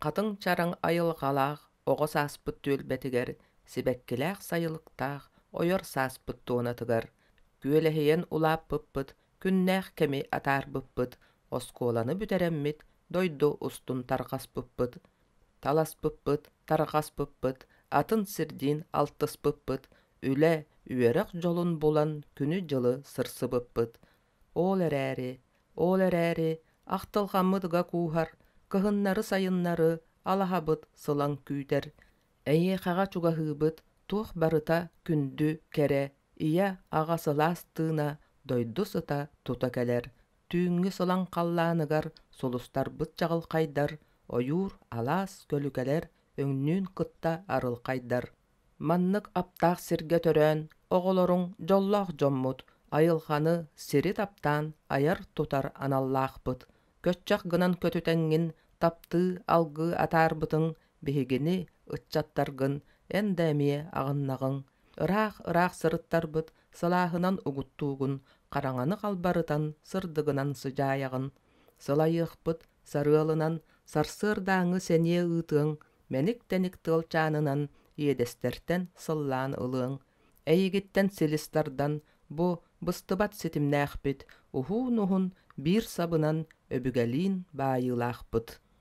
Хатыҥ чараҥ айылҕалаах оҕо сааспыт түөлбэтигэр, сибэккилээх сайылыктаах ойор сааспыт туонатыгар, күөлэһийэн улааппыппыт, күннээх кэми атаарбыппыт, оскуоланы бүтэрэммит дойду устун тарҕаспыппыт, таласпыппыт, тарҕаспыппыт, атын сирдиин алтыспыппыт, үлэ, үөрэх дьолун булан күнү-дьылы сырсыбыппыт. Ол эрээри, ол эрээри ахтылҕаммыт ыга кууһар, кыһыннары-сайыннары алаһабыт сылаҥ күүтэр. Эйиэхэҕэ чугаһыыбыт, туох барыта күндү, кэрэ, ийэ, аҕа сылаас тыына, дойду сыта тута кэлэр. Түүҥҥү сылаҥ халлааныгар сулустарбыт чаҕылхайдар, ойуур, алаас, көлүкэлэр өҥнүүн кытта арылхайдар. Маннык аптаах сиргэ төрөөн, оҕолоруҥ дьоллоох дьоммут, айылҕаны, сири таптаан айар-тутар аналлаахпыт. Көччөх гынан көтүтэҥҥин таптыы, алгыы атаарбытыҥ биһигини, ыччаттаргын эн да эмиэ аҕыннаҕыҥ. Ыраах-ыраах сырыттарбыт сылааһынан угуттуугун, хараҥаны халбарытан сырдыгынан сыдьаайаҕын. Сылайыахпыт, сарыалынан сарсыардааҥҥы сэниэ ыытыаҥ, мэник-тэник тыалчаанынан иэдэстэртэн сыллаан ылыаҥ. Эйигиттэн силис тардан, бу быстыбат ситимнээхпит, уһуун-уһун биир сабынан өбүгэлиин баайыылаахпыт.